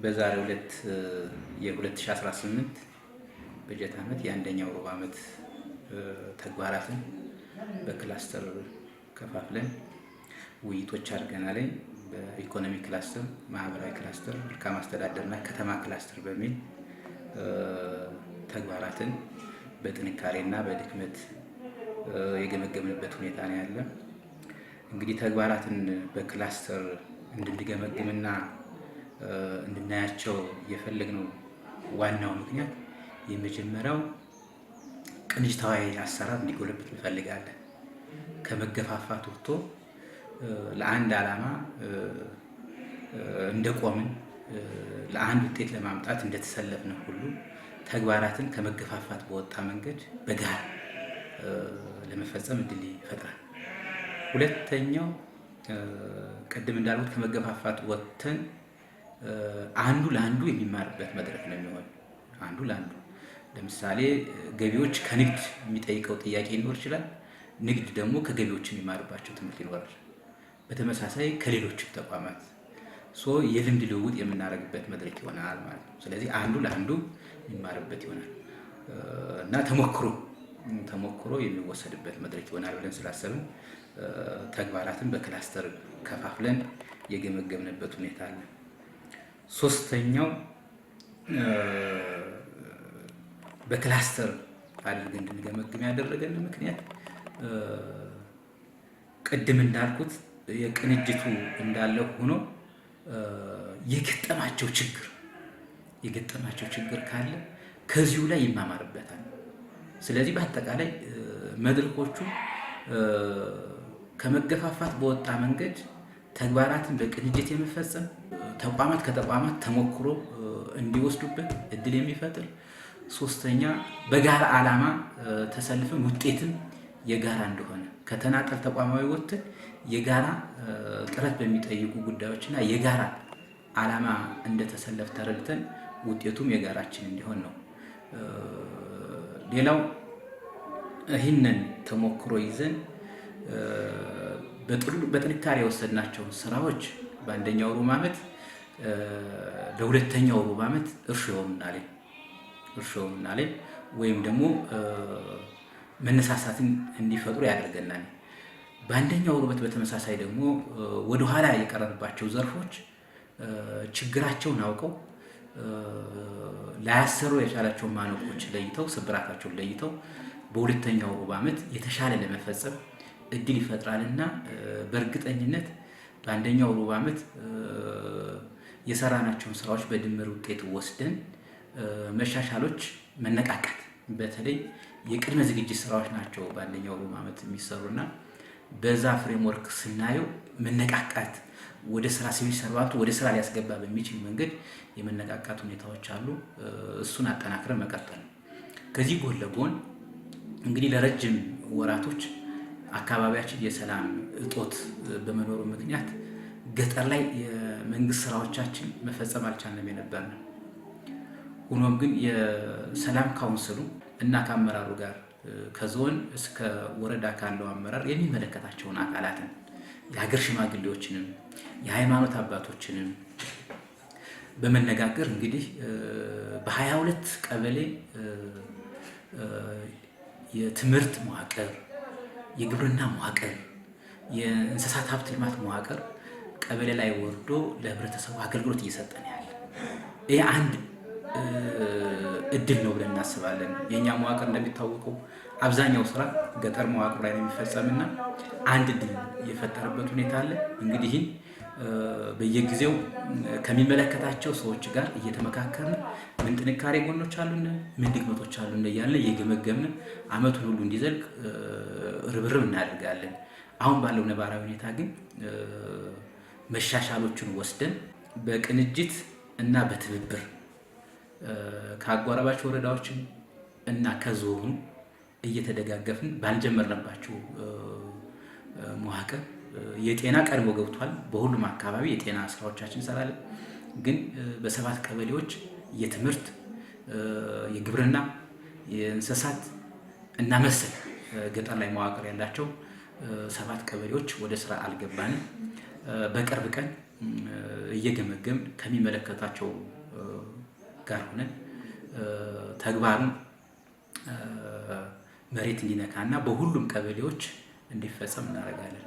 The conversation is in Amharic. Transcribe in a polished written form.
በዛሬው ዕለት የ2018 በጀት ዓመት የአንደኛው ሩብ ዓመት ተግባራትን በክላስተር ከፋፍለን ውይይቶች አድርገናል። በኢኮኖሚ ክላስተር፣ ማህበራዊ ክላስተር፣ መልካም አስተዳደርና ከተማ ክላስተር በሚል ተግባራትን በጥንካሬና በድክመት የገመገምንበት ሁኔታ ነው ያለ። እንግዲህ ተግባራትን በክላስተር እንድንገመግምና እንድናያቸው የፈለግነው ዋናው ምክንያት የመጀመሪያው ቅንጅታዊ አሰራር እንዲጎለብት እንፈልጋለን። ከመገፋፋት ወጥቶ ለአንድ ዓላማ እንደቆምን፣ ለአንድ ውጤት ለማምጣት እንደተሰለፍን ሁሉ ተግባራትን ከመገፋፋት በወጣ መንገድ በጋራ ለመፈጸም እድል ይፈጥራል። ሁለተኛው ቅድም እንዳልኩት ከመገፋፋት ወጥተን አንዱ ለአንዱ የሚማርበት መድረክ ነው የሚሆን። አንዱ ለአንዱ ለምሳሌ ገቢዎች ከንግድ የሚጠይቀው ጥያቄ ሊኖር ይችላል። ንግድ ደግሞ ከገቢዎች የሚማርባቸው ትምህርት ይኖራል። በተመሳሳይ ከሌሎችም ተቋማት so የልምድ ልውውጥ የምናደርግበት መድረክ ይሆናል ማለት ነው። ስለዚህ አንዱ ለአንዱ የሚማርበት ይሆናል እና ተሞክሮ የሚወሰድበት መድረክ ይሆናል ብለን ስላሰብን ተግባራትን በክላስተር ከፋፍለን የገመገምንበት ሁኔታ አለ። ሶስተኛው በክላስተር አድርገን እንድንገመግም ያደረገን ምክንያት ቅድም እንዳልኩት የቅንጅቱ እንዳለ ሆኖ የገጠማቸው ችግር ካለ ከዚሁ ላይ ይማማርበታል። ስለዚህ በአጠቃላይ መድረኮቹ ከመገፋፋት በወጣ መንገድ ተግባራትን በቅንጅት የመፈጸም፣ ተቋማት ከተቋማት ተሞክሮ እንዲወስዱበት እድል የሚፈጥር፣ ሶስተኛ በጋራ ዓላማ ተሰልፈን ውጤትም የጋራ እንደሆነ፣ ከተናጠል ተቋማዊ ወጥተን የጋራ ጥረት በሚጠይቁ ጉዳዮችና የጋራ ዓላማ እንደተሰለፍ ተረድተን ውጤቱም የጋራችን እንዲሆን ነው። ሌላው ይህንን ተሞክሮ ይዘን በጥንካሬ የወሰድናቸውን ስራዎች በአንደኛው ሩብ ዓመት ለሁለተኛው ሩብ ዓመት እርሾ ይሆኑናል ወይም ደግሞ መነሳሳትን እንዲፈጥሩ ያደርገናል። በአንደኛው ሩብ በተመሳሳይ ደግሞ ወደኋላ የቀረንባቸው ዘርፎች ችግራቸውን አውቀው ላያሰሩ የቻላቸውን ማነቆች ለይተው፣ ስብራታቸውን ለይተው በሁለተኛው ሩብ ዓመት የተሻለ ለመፈጸም እድል ይፈጥራልና በእርግጠኝነት በአንደኛው ሩብ ዓመት የሰራናቸውን ስራዎች በድምር ውጤት ወስደን መሻሻሎች፣ መነቃቃት፣ በተለይ የቅድመ ዝግጅት ስራዎች ናቸው በአንደኛው ሩብ ዓመት የሚሰሩና በዛ framework ስናየው መነቃቃት ወደ ስራ civil servant ኡ ወደ ስራ ሊያስገባ በሚችል መንገድ የመነቃቃት ሁኔታዎች አሉ። እሱን አጠናክረን መቀጠል ነው። ከዚህ ጎን ለጎን እንግዲህ ለረጅም ወራቶች አካባቢያችን የሰላም እጦት በመኖሩ ምክንያት ገጠር ላይ የመንግስት ስራዎቻችን መፈጸም አልቻልንም የነበር ነው። ሆኖም ግን የሰላም ካውንስሉ እና ከአመራሩ ጋር ከዞን እስከ ወረዳ ካለው አመራር የሚመለከታቸውን አካላትን፣ የሀገር ሽማግሌዎችንም የሃይማኖት አባቶችንም በመነጋገር እንግዲህ በ22 ቀበሌ የትምህርት መዋቅር፣ የግብርና መዋቅር፣ የእንስሳት ሀብት ልማት መዋቅር ቀበሌ ላይ ወርዶ ለህብረተሰቡ አገልግሎት እየሰጠ ነው ያለ። ይህ አንድ እድል ነው ብለን እናስባለን። የእኛ መዋቅር እንደሚታወቀው አብዛኛው ስራ ገጠር መዋቅር ላይ ነው የሚፈጸምና አንድ እድል የፈጠረበት ሁኔታ አለ። እንግዲህ ይህን በየጊዜው ከሚመለከታቸው ሰዎች ጋር እየተመካከርን ምን ጥንካሬ ጎኖች አሉን፣ ምን ድክመቶች አሉን እያልን እየገመገምን አመቱን ሁሉ እንዲዘልቅ ርብርብ እናደርጋለን። አሁን ባለው ነባራዊ ሁኔታ ግን መሻሻሎችን ወስደን በቅንጅት እና በትብብር ከአጎራባች ወረዳዎችን እና ከዞኑ እየተደጋገፍን ባልጀመርንባቸው መዋቅር የጤና ቀድሞ ገብቷል። በሁሉም አካባቢ የጤና ስራዎቻችን እንሰራለን። ግን በሰባት ቀበሌዎች የትምህርት፣ የግብርና፣ የእንስሳት እና መሰል ገጠር ላይ መዋቅር ያላቸው ሰባት ቀበሌዎች ወደ ስራ አልገባንም። በቅርብ ቀን እየገመገምን ከሚመለከታቸው ጋር ሆነን ተግባሩን መሬት እንዲነካና በሁሉም ቀበሌዎች እንዲፈጸም እናደርጋለን።